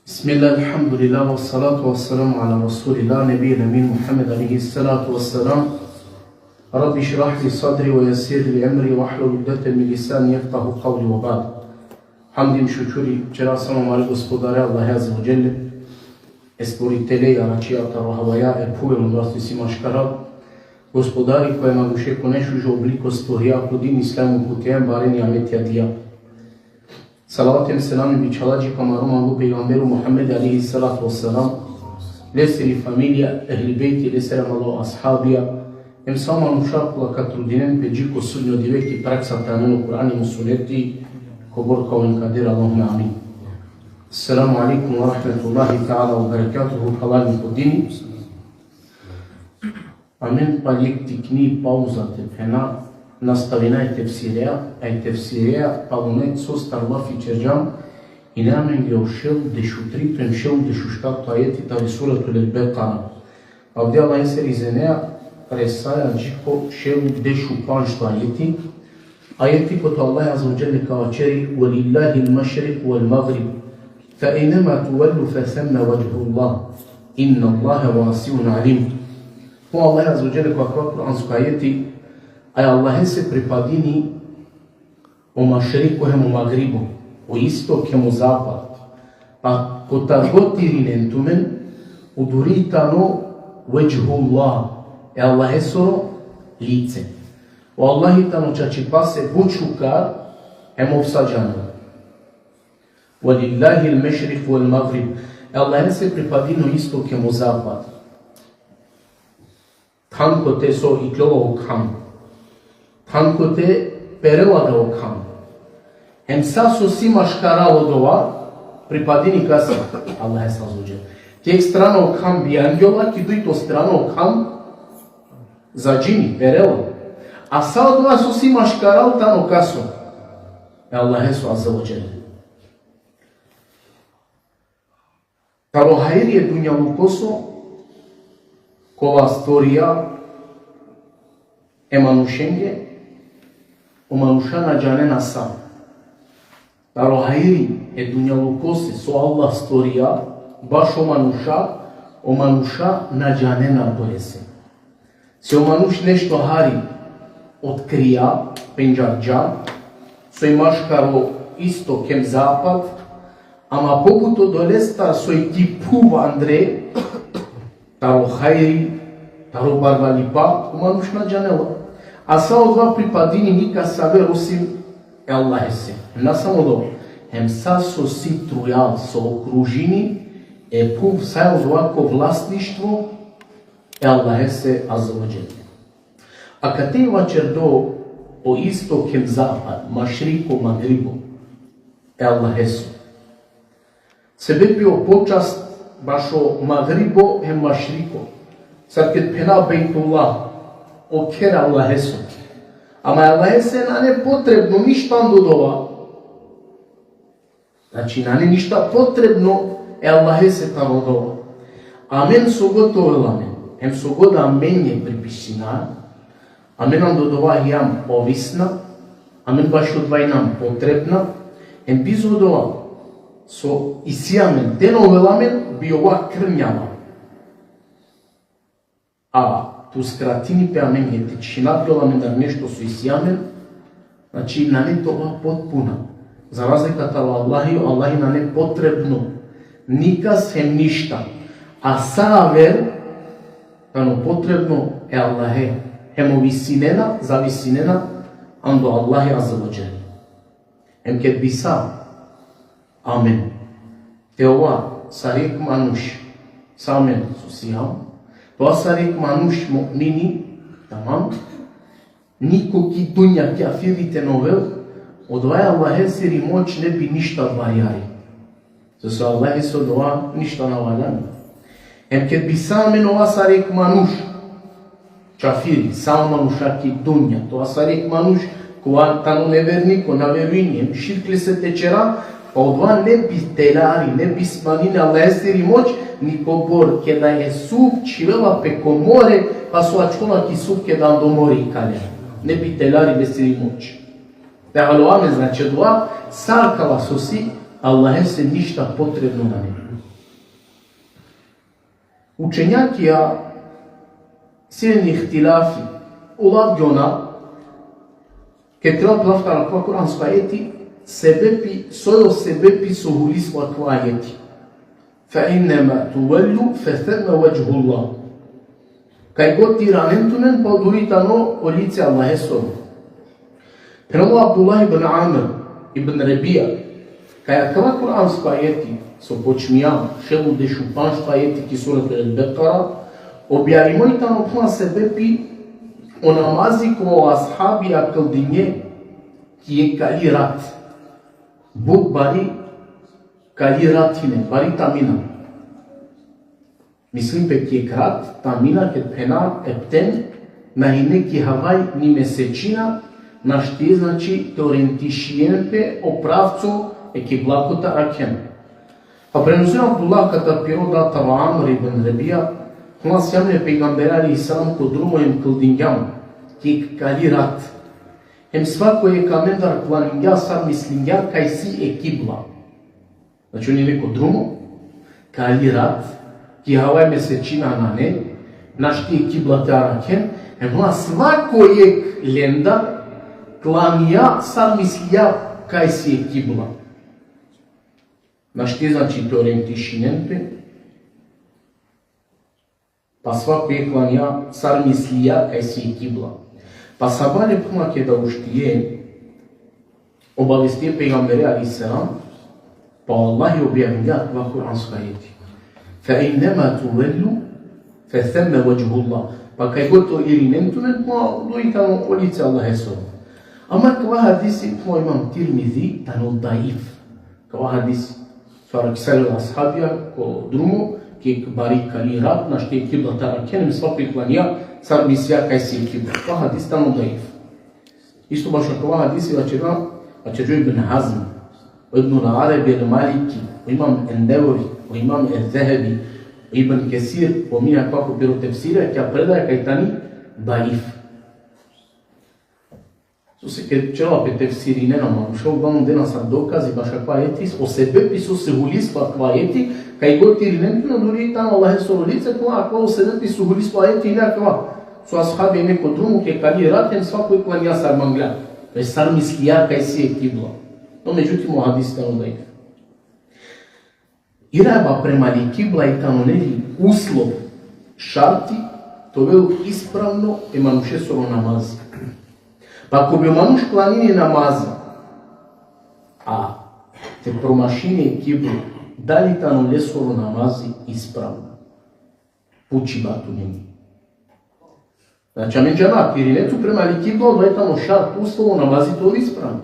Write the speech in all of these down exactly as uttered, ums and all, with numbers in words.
بسم الله، الحمد لله، والصلاة والسلام على رسول الله، نبينا الأمين محمد عليه الصلاة والسلام. رب اشرح لي صدري ويسر لي أمري واحلل عقدة من لساني يفقه قولي وبعد. Hamdi hem šukuri ćera samo amare Gospodare Allahe Azze ve Dželle, e Stvoritelja, Jaračija taro havaja, e phuve hem odova so isi maškaral, Gospodari kova e manuše ko najšužo obliko stvorija, ko din Islam uputia hem bare nijametija dija. Salavati hem selami bičhala dži ko amaro manglo pejgamberu Muhammed alejhi salatu vesselam, lesiri familija, ehli bejti, lesere amaro ashabija, hem sa manuša kola ka trudinen pe dži ko sudnjo dive ki praksa te anen o Kur'ani hem o suneti, kobor ka oven kader, Allahumme amin. Esselamu alejkum ve rahmetullahi teala ve berekatuhu, phralalen ko dini. Amen pali jekh tikni pauza te phena, nastavina e tefsireja, a e tefsireja palo onaj sostar lafi ćerđam, ine amenge o šel dešutrito hem šel dešuštarto ajeti tari Suretul El-Bekara. Avdive Allahesere izinea resaja dži ko šel dešupandžto ajeti, ajeti kote o Allah Azze ve Dželle ka vaćeri: ولله المشرق والمغرب فأينما تولوا فثم وجه الله إن الله واسع عليم. O Allah Azze ve Dželle ko akava kuransko ajeti, a e Allahese pripadini o mašriko hem o magribo, o istok hem o zapad. Pa kotar god te irinen tumen, o duri tano vedžhullah, e Allahesoro lice. O Allahi tano čačipase but šukar hem ov sa džanela. ولله المشرق والمغرب. E Allahese pripadini o istok hem o zapad. Than kote so ikljola o kham. Than kote perela da o kham. Hem sa so si maškaral odova, pripadini kase? Allahese Azze ve Dželle. Ki jekh strana o kham bijangjola, ki dujto strana o kham zadžini, perela. A sa odova so si maškaral tano kaso? E Allaheso Azze ve Dželle. Taro hajri e dunjalukoso, kova stvorija e manušenge, o manuša na džanena sa. Taro hajri e dunjalukose so Allah stvorija bašo manuša, o manuša na džanena odolese. Se o manuš nešto hari otkrija, pendžarđa, soj maškaro istok hem zapad, ama pobut odolestar soj ki phuv andre, taro hajri, taro barvalipa, o manuš na džanela. A sa odova pripadini nikasave osim e Allahese. Na samo odova. Hem sa so si trujal, so okružini e phuv, sa odova ko vlasništvo e Allahese Azze ve Dželle. Akate vaćerdo o istok hem zapad, mašriko, magribo, e Allaheso. Sebepi o počast bašo magribo hem mašriko. Sar ked phena Bejtullah, o kher Allaheso. Ama e Allahese nane potrebno ništa ando dova. Znači, nane ništa potrebno e Allahese taro dova. Amen so god te ovel amen, hem so god amenđe pripisina, amen ando dova hijam ovisna, amen bašo dova inam potrebna, hem bizo dova so isi amen, te na ovel amen, bi ova krnjava. A te uskratini pe amenge, te čhinavel amendar nešto so isi amen, znači, nane dova potpuna. Za razlika taro Allahi, o Allahi nane potrebno nikas hem ništa. A sa aver tano potrebno e Allahe, hem ovisinena, zavisinena ando Allahi Azze ve Dželle. Hem ked bi sa amen te ova sar jekh manuš, sa amen so sijam, te ova sar jekh manuš mu'mini, tamam, niko ki dunja kjafiri te na ovel, odova e Allahesiri moć ne bi ništa barjari. Zato so Allahese odova ništa na valjani. Hem ked bi sa amen ova sar jekh manuš, čafiri, sa o manuša ki dunja, te ova sar jekh manuš kova tano neverniko, na verujini, hem širk lese te ćera, pa odova ne bi telari, ne bi smanini Allahesiri moć, nikobor keda e suv čhivela pe ko more, pa so ačhola ki suv keda ando more ikalen. Ne bi telari lesiri moć. Te alo amen, znači, odova, sa akala so si, Allahese ništa potrebno nane. Učenjakija, sine ihtilafi, ulavgjona, ked trebela te lavdi taro akava kuransko ajeti, sebepi, soj o sebepi so hulislo akava ajeti. Fe innema tuvellu fe themme vedžhullah. Kaj god te iranen tumen, pa odori tano o lice Allahesoro. Phenela o Abdullah ibn Amr ibn Rebija, kaj akava kuransko ajeti, so počmija, šel u dešupandžto ajeti ki suretul Bekara, objavimo i tano, phenela, sebepi o namazi kova o ashabija kldinje ki jekh kali rat. But bari kali rat hine, bari tamina. Mislim pe ki jekh rat, tamina, ked phena epten, na hine ki havaj ni mesečina, našti, znači, te orijentišinen pe o pravco e kibla kote arakhen. Pa prenosini o Abdullah kate piro dad taro Amr ibn Rebija, phenela, sijam e pejgambere alejhi selam ko drumo hem kldingjam ki jekh kali rat. Hem svako jekh amendar klaningja sar mislingja kaj si e kibla. Znači, on ine ko drumo, kali rat, ki havaj mesečina nane, našti e kibla te arakhen, hem, phenela, svako jekh lendar klaningja sar mislingja kaj si e kibla. Našti, znači, te orijentišinen pe, pa svako jekh klaningja sar mislingja kaj si e kibla. Pa sabale, phenela, keda uštije, obavestije pejgambere alejhi selam, pa o Allahi objavingja akava kuransko ajeti. Fe innema tuvellu fe themme vedžhullah. Pa kaj god te irinen tumen, pa odori tano o lice Allahesoro. Ama akava hadisi, phenela o imam Tirmizi, tano daif. Akava hadisi so araksalo o ashabija ko drumo, ki jekh bari kali rat, našti e kibla te arakhen, hem svako klaningja sar mislingja kaj si e kibla. Akava hadisi tano daif. Isto bašo akava hadisi vaćerđa, vaćerđa o Ibn Hazm, o Ibn Arabi el-Maliki, o imam en-Nevevi, o imam ez-Zehebi, o Ibn Kesir, pominja akava ko piro tefsirija, akaja predaja kaj tani daif. Sose ked ćerela pe tefsirinena manuša, uglavnom dena sar dokazi bašo akava ajeti, o sebepi sose hulislo akava ajeti, kaj god te irinen tumen, odori tano Allahesoro lice, phenela, akava o sebepi so hulislo ajeti, ine akava so ashabi ine ko drumo ki kali rat, hem svako klaningja sar mangla, sar mislingja kaj si e kibla. No, međutim, o hadisi tano daif. Irajba prema li kibla i tano nevi uslov, šarti, te ovel ispravno e manušesoro namazi. Pa ako bi o manuš klanini namazi, a te promašini e kibla, dali tano lesoro namazi ispravno? Pučiba tumenge. Znači, amen džana, te irine tu prema li kibla, odova tano šart, uslov o namazi te ovel ispravno.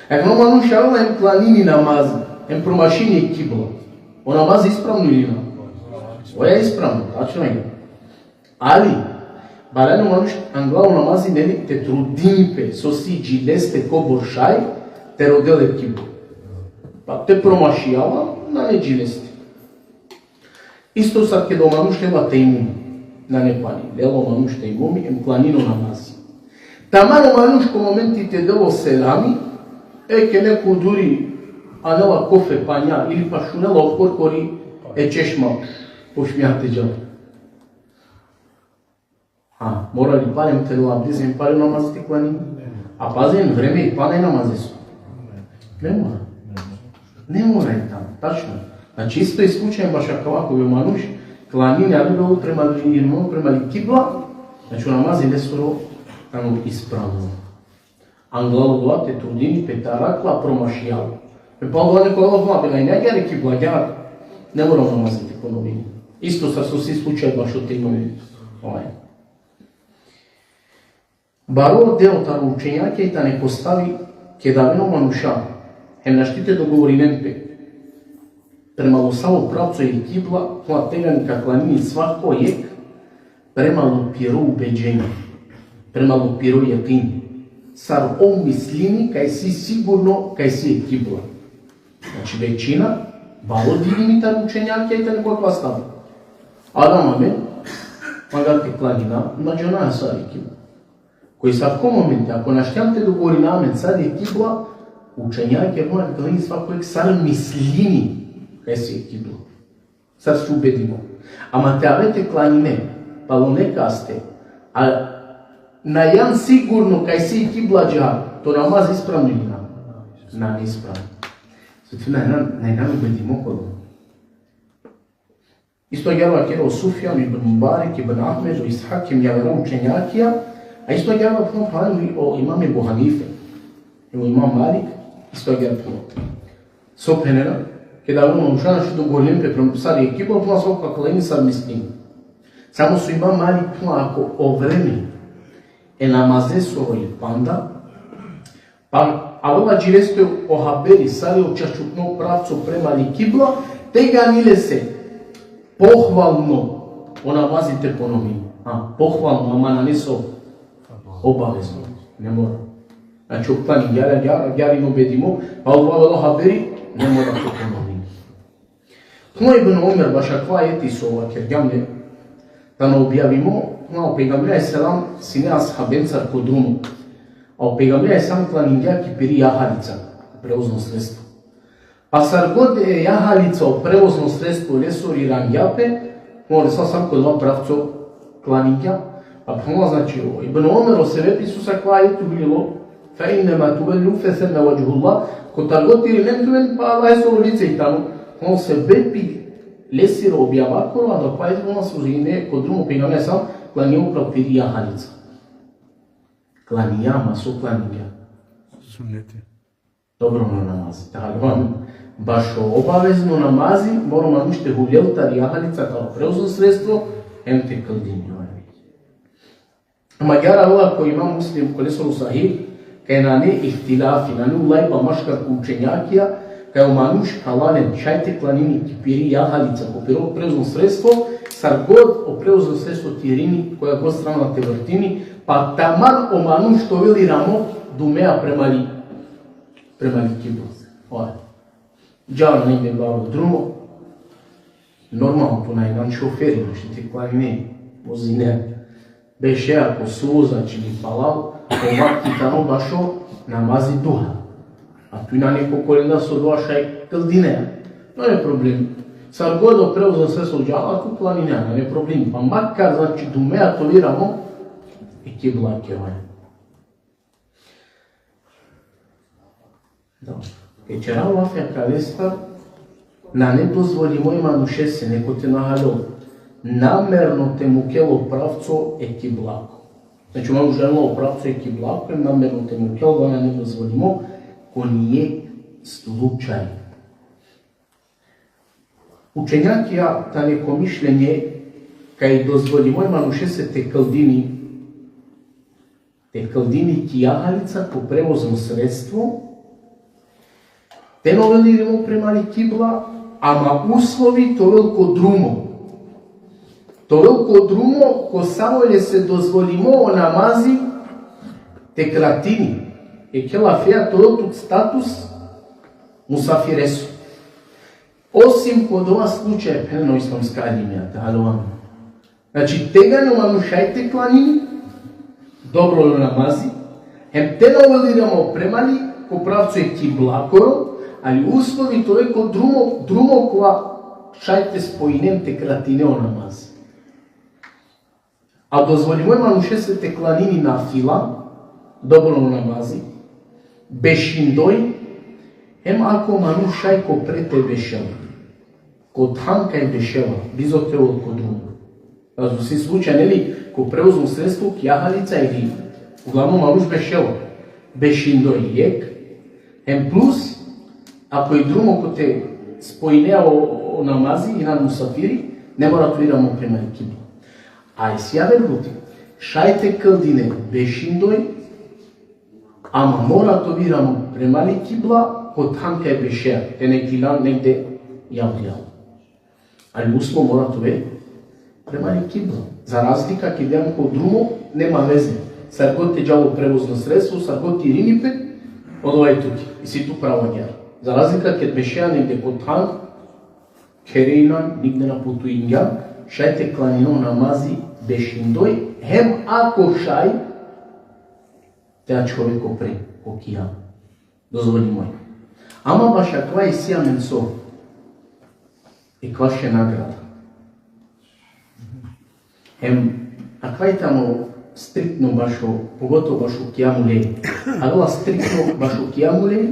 Ako o manuš avela hem klanini namazi, hem promašini e kibla, o namazi ispravno ili na? Oja ispravno, tačno je. Ali, valjani o manuš angla o namazi, neli, te trudini pe so si dži leste kobor šaj te rodel e kibla. Pa te promašijala, nane dži leste. Isto sar keda o manuš lela tejmumi, nane pani, lela o manuš tejmumi, hem klanini o namazi. Taman o manuš ko momenti te del o selami, eke neko duri anela kofe, panja, ili pa šunela o korkori e češma, počmija te džal. Ha, mora li palem te del abdest, hem palem namazi te klanini? A pazi, vreme i pana e namazeso. Ne mora. Ne mora i tano, tačno. Znači, isto i slučaj bašo akava, ako bi o manuš klanini, ali bi prema li, prema li kibla, znači, o namazi lesoro tano ispravno. Angla odova te trudini pe te arakla, promašijal. E pa odova neko Allah ma bela ina gari kibla gjar, ne mora o namazi te ponovini. Isto sar so si slučaj bašo tejmumi. Ovaj. Baro deo taro učenjakija tane ko stavi, keda avena o manuša, hem našti te dogovorinen pe prema lo savo pravco i kibla, pa tegani ka klanini svako jekh prema lo piro ubeđenje, prema lo piro jekin, sar ov mislini kaj si sigurno kaj si e kibla. Znači, većina, baro dini taro učenjakija tane ko akava stav. Adam amen, mangava te klanina, na džanaja sar i kibla. Koj sa ko momenti, ako našti amen te dogovorina amen sar i kibla, Učenjake mora te klanini svako jek sar mislini kaj si kibla. Sar si ubedimo. Ama te ave te klanine palo nekaste, a na jan sigurno kaj si kibla dža, to namaz ispravno ili na? Na, neispravno. Zato na, na, na, na ubedimo kolo. Isto agjaar vakeri o Sufjan, ibn Mubarek, ibn Ahmed, o Ishak, hem javera učenjakija, a isto agjaar vakeri o imam Ebu Hanife, o imam Malik, isto agjaar vakeri. So phenena, keda avela o manuša, našti te ogolen pe prema sar i kibla, pa so ka klanini sar mislini. Samo so imam Malik phenela, ako o vreme e namazesoro i panda, pa avela dži leste o haberi sar i o čačutno pravco prema li kibla, tegani lese pohvalno o namazi te ponovini. A, pohvalno, ama nane so obavezno. Ne mora. Znači, o klaningja, agjaar, agjaar i ubedimo, pa avela o haberi, ne mora te ponovini. Phenela o Ibn Omer, bašo akava ajeti so vakergjam le, tano objavimo, phenela, o pejgamberi alejhi selam sine ashabencar ko drumo. A o pejgamberi alejhi selam klaningja ki piri jahalica, prevozno sredstvo. Pa sar god e jahalica o prevozno sredstvo lesoro irangja pe, phenela, o Resul alejhi selam ko dova pravco klaningja. A phenela, znači, o Ibn Omer, o sebepi so sa akava ajeti hulilo, فإنما تولوا فثم وجه الله, kotar god irinen tumen, pa Allahesoro lice i tano. Phenela, o sebepi lesiri objava kolo, adava pa ajeti, phenela, so sine ko drumo, pejgamberi alejhi selam klaningja upral piri jahalica. Klaningja, ama so klaningja? Sunneti. Dobrovoljno namazi. Te haljova amen. Bašo obavezno namazi, mora o manuš te huljel tari jahalica, taro prevozno sredstvo, hem te kldini. Ama agjaar avela ko imam Muslim, ko lesoro Sahih, kaj nane ihtilafi, nane ulajba maškar ko učenjakija, kaj o manuš ka la len, šaj te klanini ki piri jahalica, ko piro prevozno sredstvo, sar god o prevozno sredstvo te irini, koja god strana te vrtini, pa taman o manuš te ovel iramo dumea prema li, prema li kibla. Oj. Džal negde baro drumo. Normalno, tu nane šoferi, našti te klanine, vozine. Bešea ko suvo, znači, ili palal, o vakti tano bašo namazi duha. A tu nane ko kolenda so dova šaj kldine. Nane problem. Sar god o prevozno sredstvo džala, tu klanine, nane problem. Pa makar, znači, dumea te ovel iramo e kibla, kjevanja. Da. Keda ćera o lafija kalestar, nane dozvolimo e manušese, neko te na haljol, namerno te mukel o pravco e kiblako. Znači, o manuš džanela o pravco e kiblako, hem namerno te mukel, da nane dozvolimo ko nijek slučaj. Učenjakija tane ko mišljenje, kaj dozvolimo e manušese te kldini, te kldini ki jahalica, ko prevozno sredstvo, te na ovel irimo prema li kibla, ama uslovi te ovel ko drumo. Te ovel ko drumo, ko savo lese dozvolimo o namazi te kratini. E kela feja te ovel tut status musafireso. Osim ko dova slučaj, phenena o islamska alimija, te haljova amen. Znači, tegani o manuš šaj te klanini dobrovoljno namazi, hem te na ovel iramo prema li, ko pravco e kiblakoro, ali uslovi te ovel ko drumo, drumo kova šaj te spojinen, te kratinen o namazi. A dozvolimo e manušese te klanini nafila, dobrovoljno namazi, bešindoj, hem ako manuš šaj ko pre te bešel. Ko than kaj bešela, bizo te ovel ko drumo. Znači, si slučaj, neli, ko prevozno sredstvo, ki jahalica ili, uglavnom manuš bešela, bešindoj jek, hem plus, ako i drumo kote spojinea o, o namazi, inan musafiri, ne mora te ovel iramo prema li kibla. A isi aver buti, šaj te kldine bešindoj, ama mora te ovel iramo prema li kibla, ko than kaj bešea, te na klanjol negde javrijal. Ali uslov mora te ovel prema li kibla. Za razlika keda ko drumo, nema veze. Sar god te džal o prevozno sredstvo, sar god te irini pe, odova i tuke. Isi tu pravo agjaar. Za razlika keda bešea negde ko than, khere inan, nigde na putuingjan, šaj te klanine o namazi bešindoj, hem ako šaj te ačhove ko pre, ko kijam. Dozvolimo. Ama baš akava isi amen so, i kvaše nagrada. Hem, akava i tano striktno bašo, pogotovo bašo kijamu lejl. Adala striktno bašo kijamu lejl,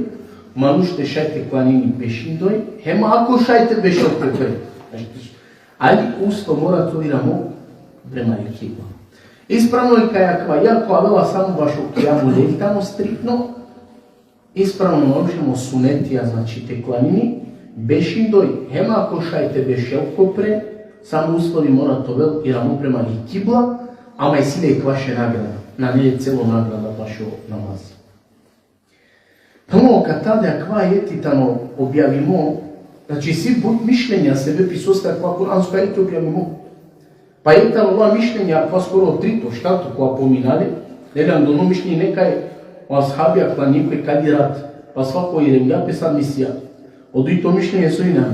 manuš te šaj te klanini bešindoj, hem ako šaj te bešel ko pre. Znači, ali uslov mora te ol iramo prema i kibla. Ispravno i kaj akava, iako avela samo bašo kijamu lejl tano striktno, ispravno manušem o sunetija, znači, te klanini bešindoj, hem ako šaj te bešel ko pre, samo uslovi mora te ovel iramo prema i kibla, ama isi le i kvaše nagrada, nane le celo nagrada bašo namaz. Tano Katade, akava ajeti tano objavimo, znači, isi but mišljenja sebepi soske akava kuransko ajeti objavimo. Pa i tano ola mišljenja, akava skoro trito, štarto, kova pominale, neli, ando ono mišljenje kaj o ashabija klanjiko i kali rat, pa svako irengja pe sar misija. O dujto mišljenje so ine?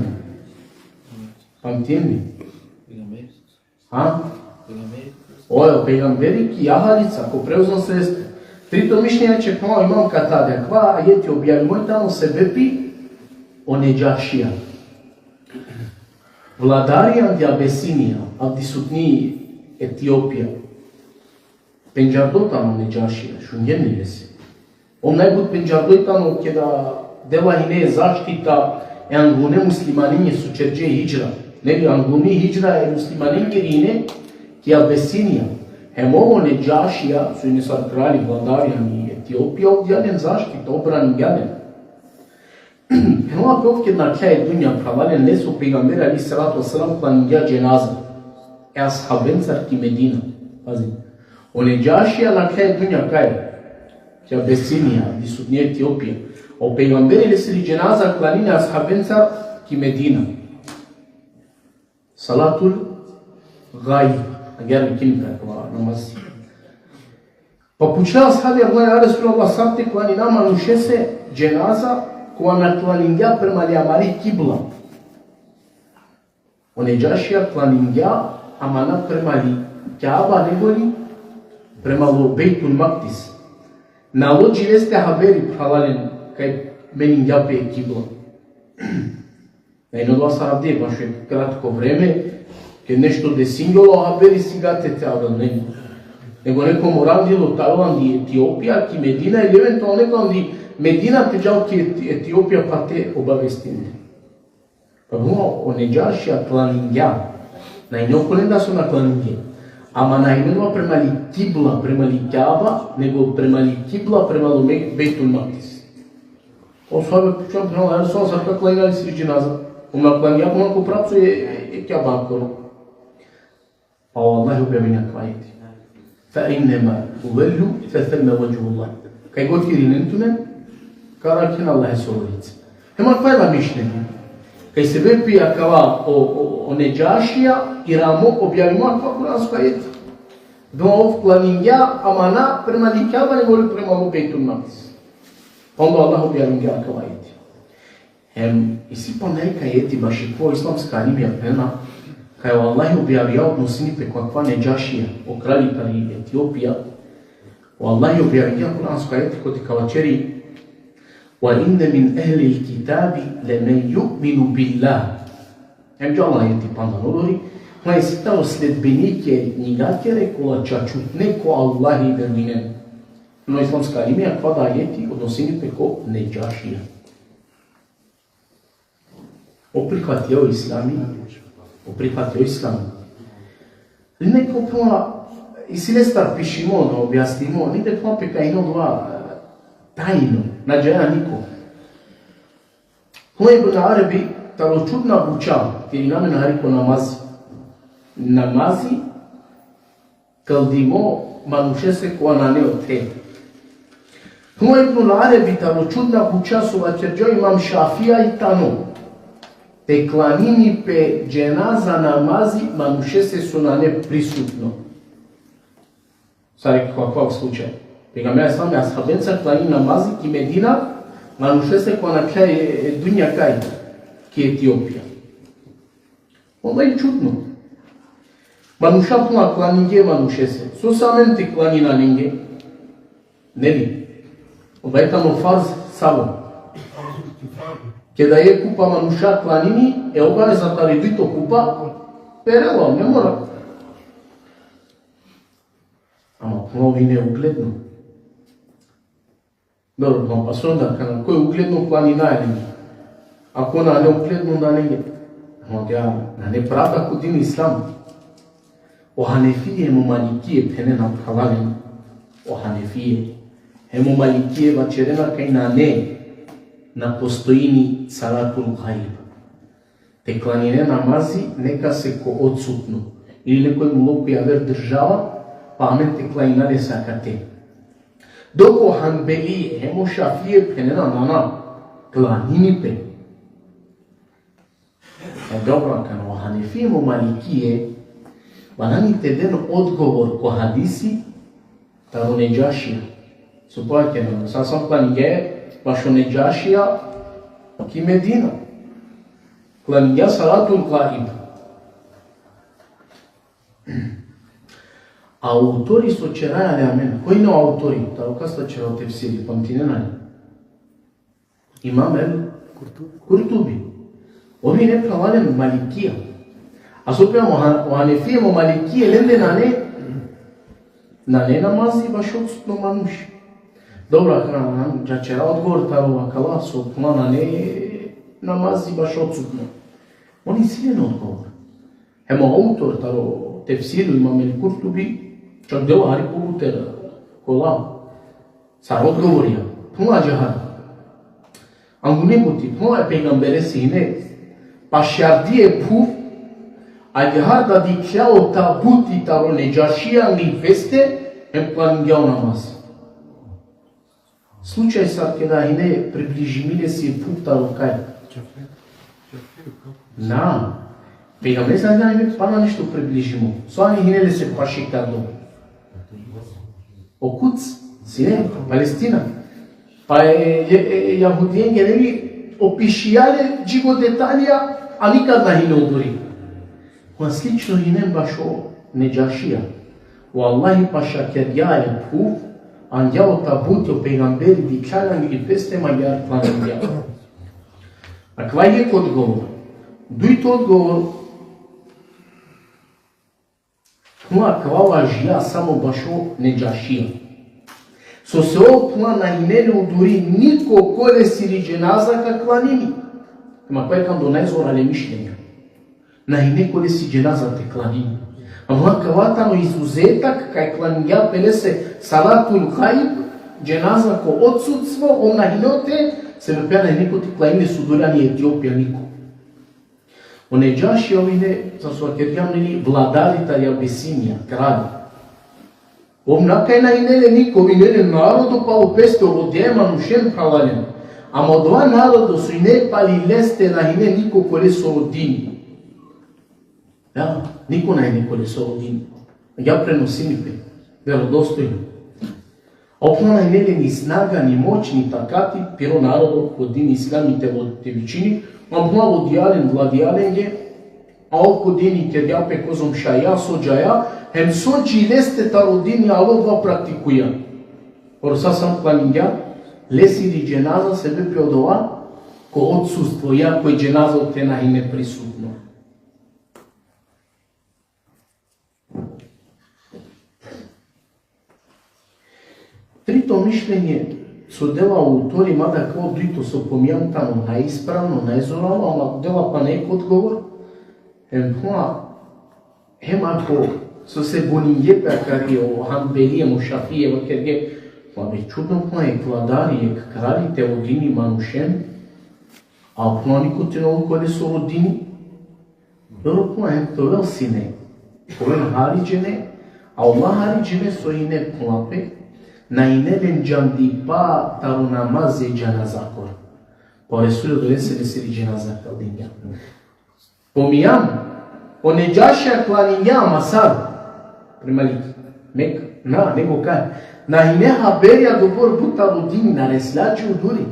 Pamtinen li? Ha? Oja, o pejgamberi ki jahalica, ko prevozno sredstvo. Trito mišljenje, znači, phenela o imam Katade, akava ajeti objavimo i tano sebepi o Nedžašija, vladari andi Abesinija, avdisutni Etiopija. Pendžardo tano Nedžašija, šungjen li lese? Ov najbut pendžardo i tano keda dela ine zaštita e anglune muslimaninge so čerđe hidžra. Neli, angluni hidžra e muslimaninge ine ki Abesinija. Hem ov o Nedžašija, so ine sar kralj, vladari andi Etiopija, ov dingja len zaštita, ov braningja len. Hem ov keda nakhla e dunja, phralalen, lese o pejgamberi alejhi salatu ve selam klaningja dženaza e ashabencar ki Medina. Pazi. O Nedžašija nakhla e dunja kaj? Ki Abesinija, avdisutni Etiopija. O pejgamberi lesiri dženaza klanini e ashabencar ki Medina. Salatul gaib. Agjaar vikinena akava namaz. Pa pučla ashabija, ja Resulallah, sar te klanina manušese dženaza, kova na klaningja prema li amari kibla. O Nedžašija klaningja, ama na prema li Kjaba, nego li prema lo Bejtul Makdis. Na alo dži leste haberi, phralalen, kaj meningja pe kibla. Na ine odova sar avdive, bašo kratko vreme, ked nešto desingjol, o haberi sigate te avel, ne. Nego neko morandilo te avel andi Etiopija ki Medina, ili eventualno neko andi Medina te džal ki Eti-, Etiopija pa te obavestini. Pa o, o Nedžašija klaningja. Na ine okolen da so na klaningje. Ama na ine odova prema li kibla, prema li Kjaba, nego prema li kibla, prema lo Me-, Bejtul Makdis. O ashabe pučla, phenela, ja Resulallah, sar ka klanina lesiri dženaza? Ov na klaningja ko pravco e, e, e Kjabakoro. Pa o Allah objavingja akava ajeti. Fa ejnema tuvellu fe semma vedžhullah. Kaj god ka irinen tumen, ka arakhen e Allahesoro lice. Hem akava i mišljenje. Kaj sebepi akava o, o, o Nedžašija iramo objavimo akava kuransko ajeti. Da ov klaningja, ama na prema li Kjaba, nego li prema lo Bejtul Makdis. Pa onda Allah objavingja akava ajeti. Hem isi pana jekh ajeti baši kova islamska alimija phena, kaj o Allah objavingja, odnosini pe ko akava Nedžašija, o kralji tari Etiopija, o Allah objavingja kuransko ajeti kote ka vaćeri: Ve inne min ehlil kitabi lemen ju'minu billah. Hem džala ajeti pandan odori, ma isi taro sledbenike e knjigakere kola čačutne ko Allahi verujnen. No islamska alimija, akava da ajeti odnosini pe ko Nedžašija. O prihvatio islami, o prihvatio islami. Neko phenela, isi lestar pišimo, no objasnimo, ni de phenela pe kaj ine odova, e, tajno, na džanđa niko. Phenela Ibn Arabi, taro čudna buća, ked irinen amen hari ko namazi. Namazi kaldimo manušese kova nane ote. Phenela Ibnul Arabi, taro čudna buća so vaćerđa o imam Šafija i tano te klanini pe dženaza namazi manušese so nane prisutno. Sar i ko akava slučaj. Pejgamberi alejhi selam e ashabenca klanini namazi ki Medina, manušese kova nakhla e, e dunja kaj? Ki Etiopija. Odova i čudno. Manuša phenela klaningje manušese. Sose amen te klanina lenge? Neli? Odova i tano farz savo? Keda jekh kupa manuša klanini, e obaveza tari dujto kupa perela, ne mora. Ama phunav ine ugledno. Dobro, ma pa so onda, kana koj ugledno, klaninaja lenge. A ko nane ugledno, na lenge. Ama ja, nane pravda ko din islam. O Hanefije hem o Malikije phenena, phralalen. O Hanefije hem o Malikije vaćerena kaj nane, na postojini salatul ghaib. Te klanine namazi nekase ko odsutno, ili nekoj mulo ko javer država, pa amen te klanina lese akate. Dok o Hanbelije hem o Šafije phenena, na, na, klanini pe. E, dobro, kana o Hanefije hem o Malikije valjani te den odgovor ko hadisi taro Nedžašija. So vakerena, sa sam klaningja bašo Nedžašija ki Medina. Klaningja salatul ghaib. A autori so ćeraja le amen. Koj ine o autori? Taro kasta ćera o tefsiri, pamtinena li? Imam el Kurtubi. Ov ine, phralalen, Malikija. A so pe o Ha-, o Hanefije hem o Malikije, lende nane, nane namazi bašo odsutno manuš. Dobro, akana, ja ćera odgovor taro akala so phenena nane namazi bašo odsutno. On isi len odgovor. Hem o autor taro tefsiri, Imam el Kurtubi, čak dela hari pobuter kola sar odgovorija. Phenela ađahar. Angune buti, phenela, e pejgamberesi ine pašardi e phuv, ađahar da dikhlja o tabuti taro Nedžašija angli peste, hem klaningja o namaz. Slučaj sar keda ine približimi lesi phuv taro kaj? Na. Pejgamberi sa ine pana nešto približimo. So ani ine lese pašikardo? O Kuds, sine, Palestina. Pa e, e, e, jahudijenge, ne li, opišija le dži ko detalija, a nikad na ine odori. Pa slično ine bašo Nedžašija. O Allahi pašakergja e phuv, angja o tabuti, o pejgamberi dikhlja le angli peste, hem agjaar klaningja. Akava jekh odgovor. Dujto odgovor. Phenela, akava važija samo bašo Nedžašija. Sose ov, phenela, na ine le odori niko kolesiri dženaza ka klanini. Ama akava tano najzorale mišljenja. Na ine kolesi dženaza te klanini. Ama akava tano izuzetak, kaj klaningja pe lese salatul ghaib, dženaza ko odsutstvo, ov na ine ote, sebepi na ine ko te klanini, so odori ani Etiopija niko. O Nedžaši, ov ine, sar so vakergjam, ine vladari tari Abisinija, kralj. Ov na kaj na ine le niko, ov ine le narodo palo peste, ov rodija e manušen, phralalen. Ama odova narodo so ine pali leste na ine niko kolesoro dini. Ja, niko na ine kolesoro dini. Ja, prenosini pe, verodostojno. Ov na ine le ni snaga, ni moć, ni takati, piro narodo ko din islami te vo-, te vičini, a ov vodija len, vladija lenge, a ov ko dini kergja pe kozom šaja, so džaja, hem so dži leste taro dini alo, odova praktikuja. Ov sa sam klaningja lesiri dženaza, sebepi odova ko odsustvo, iako i dženaza ote na ine prisutno. Trito mišljenje so dela o autori, mada akava dujto so pominjam tano najispravno, najzoralo, ama dela pana jekh odgovor, hem phenela, hem ako so se buningje pe akari o Hanbelije hem o Šafije, vakerge, pa be čudno, phenela, jekh vladari, jekh kralji te vodini manušen, a, phenela, niko te na ovel kolesoro dini, Dobro, phenela, hem te ovel sine, te ovel hari džene, a ola hari džene so ine, phenela pe, na ine len džandipa taro namazi dženazakoro. Pa o Resul odolese lesiri dženaza kaldingja. Pominjam, o Nedžašija klaningja, ama sar? Prema li Meka? Na, nego kaj? Na ine haberi adobor but taro dini, na resla dži odori.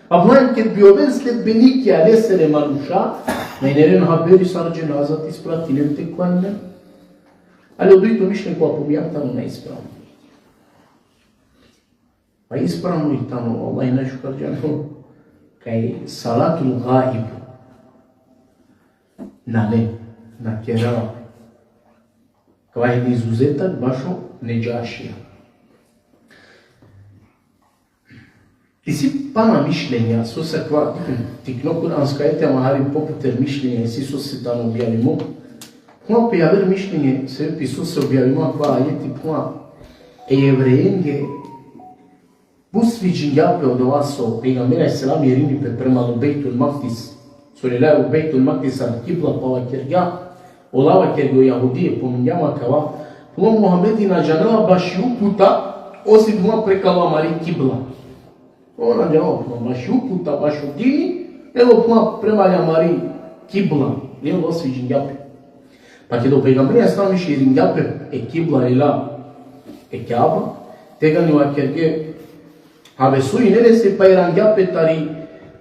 A phenela, ked bi oven sledbenikija lesere manuša, na ine len haberi sar dženaza te ispratinen, te klaninen. Ali o dujto mišljenje kova pominjam tano najispravno. Pa ispravno i tano, Allah i najšukar džanel. kaj salatul gaib nane, na kerava. Kava i izuzetak bašo Nedžašija. Isi pana mišljenja, so se kva tikno kuransko ajeti, ama hari poputer mišljenja, isi so se tano objavimo. Kva pe javer mišljenje, sebepi so se objavimo kva ajeti, kva e Jevrejenge but sviđingja pe odova so pejgamberi alejhi selam irini pe prema o Bejtul Makdis. So lela o Bejtul Makdis al kibla, pa vakergja, ola vakergja o Jahudije, pomingja ma kava, plo Muhamedi na džanela baši uputa, osim plo preko amari kibla. Ona džanela plo baši uputa, bašo dini, nego plo prema amari kibla. Nije lo sviđingja pe. Pa keda o pejgamberi alejhi selam iringja pe e kibla lela e Kjaba, tegani vakerge, a ve suri nene se pa irangja pe tari,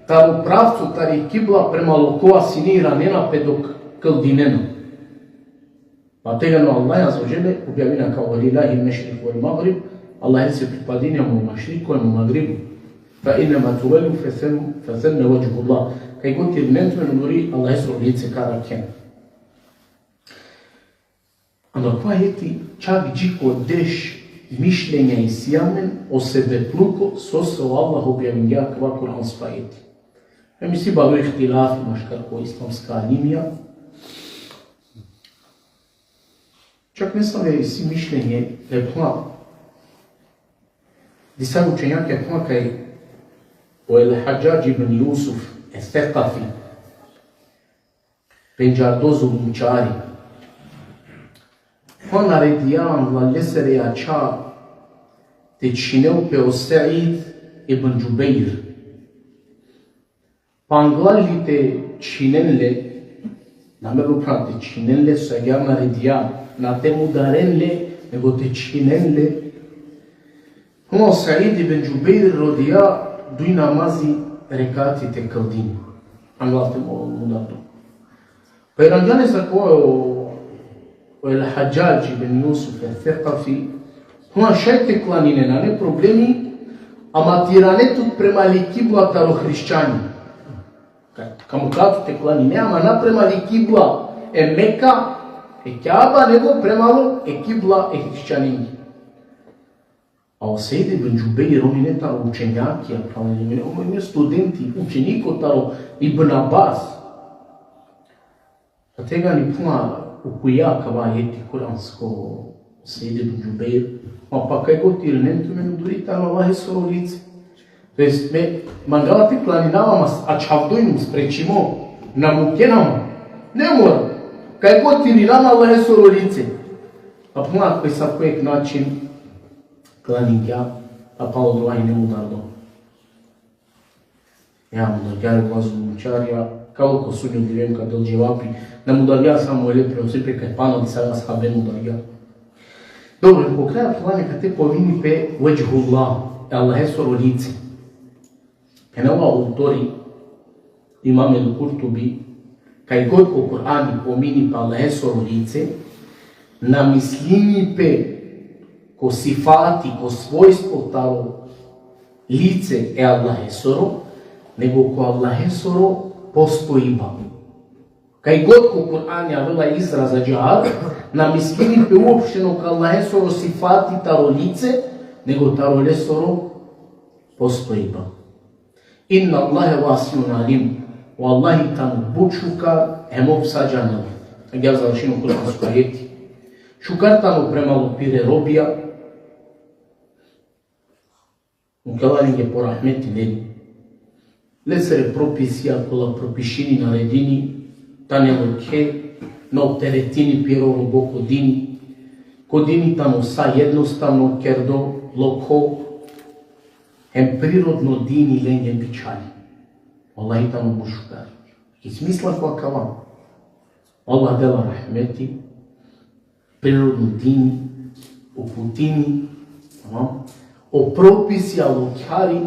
taro pravco, tari kibla prema okova sine iranena pe dok kldinena. Pa tegani o Allah azze ve dželle objavini kava: Ve lillahi l-mešrik vel-maghrib, Allahese pripadini o mešriko, o magribo. Fa ejnema tuvellu fe sem-, fe semme vedžhullah. Kaj god irinen tumen, odori Allahesoro lice ka arakhen. Ama kava ajeti, čak dži ko deš mišljenja isi amen, o sebepluko so, so Allah objavingja kava kuransko ajeti. Hem isi baro ihtilafi maškar ko islamska alimija. Čak nesave isi mišljenje, e, plo, disave učenjake, plo kaj o El-Hadžadž ibn Jusuf Es-Sekafi, pendžardo zulumčari, plo naredija anglal lesere jakha te čhinel pe o Seid ibn Džubeir. Pa anglal li te čhinen le, na merel upral te čhinen le, so agjaar naredija, na te mudaren le, nego te čhinen le. Ama o Seid ibn Džubeir rodija duj namazi rekati te kldini. Anglal te mu-, mudardol. Pa irangja lese kova o, o El-Hadžadž ibn Jusuf Es-Sekafi, plo šaj te klanine, nane problemi, ama te irane tut prema li kibla taro hrišćani. Ka-, ka mukha tut te klanine, ama na prema li kibla e Meka, e Kjaba, nego prema lo e kibla e hrišćaningi. A o Seid ibn Džubeir, on ine taro učenjaki, a pravo ine, on ine studenti, učeniko taro Ibn Abbas. A tegani plo ukuja kava ajeti kuransko, o Seid ibn Džubeir, ma pa kaj god irinen tumen, odori tano Allahesoro lice. To jest, me mangava te klaninav, ama s-, ačhavdojnum, sprečimo, na mukena ma. Ne mora. Kaj god irinava, Allahesoro lice. A plo, ko isavko jekh način klaningja, a palo odova ine mudardo. Ja, mudargja, o zulumčarija, kalo ko sudnjo dive ka del dževapi, na mudargja samo ole, prenosi pe kaj pana disave ashabe mudargja. Dobro, po kraj, plo, neka te pomini pe vedžhullah, e Allahesoro lice. Phenela o autori, Imam el-Kurtubi, kaj god ko Kur'ani pomini pe Allahesoro lice, na mislini pe ko sifati, ko svojstvo taro lice e Allahesoro, nego ko Allahesoro postojiba. Kaj god ko Kur'ani avela izraz adžahar, na mislini pe uopšteno ko Allahesoro sifati taro lice, nego taro lesoro postojiba. Inna Allahe vasiun alim. O Allahi tano but šukar, hem ov sa džanela. Agjaar završini o kuransko ajeti. Šukar tano prema lo pire robija. Mukela lenge po rahmeti lenge. Lesere propisija kola propišini, naredini, tane lokhe, na opteretini piro robo ko dini. Ko dini tano sa jednostavno kerdo, lokho, hem prirodno dini lenge bičhali. Allahi tano but šukar. I smisla ko akava. Allah dela rahmeti, prirodno dini, uputini, tamam? O propisi, o lokhi,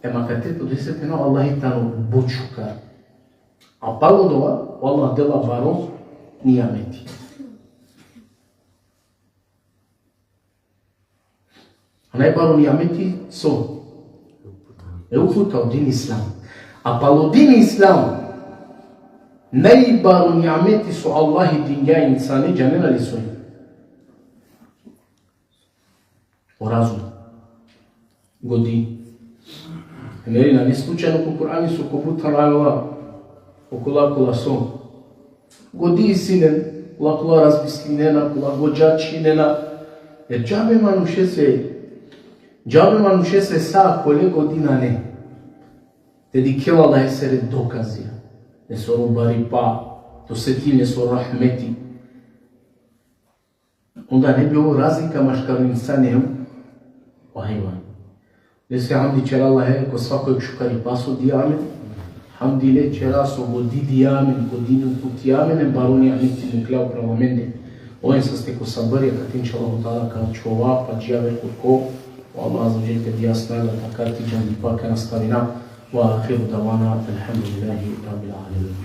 hem akate to dese phena, Allahi tano but šukar. A palo dova, o Allah dela baro nijameti. A najbaro nijameti so? E uputa o din Islam. A palo din Islam, najbaro ni'meti so Allahi dingja insane, džanena li soj? O razum. Godi. Meri, nane slučajno ko Kur'ani so ko but tano ajatola, okola, okola so. Godi isi len, okola, okola razmislinena, okola godža čhinena. E džabe manušese, džabe manušese sa kole godi nane. Te dikhel Allahesere dokazija. Lesoro baripa, te osetil lesoro rahmeti. Onda ne bi ov razlika maškar o insani hem o hajvani. Lese hamdi ćera Allahe ko svako jek šukaripa so dija amen. Hamdi le ćera so godi dija amen, godi uputija amen, hem baro ni'meti muklja upral amende. Oven saste ko sabri, a kate inšallahu teala ka ačhova, pa dži aver kurko, o Allah azze ve dželle te dija snaga, takati, džandipa ka nastavina. Ve ahiru davana, elhamdulillahi rabbil alemin.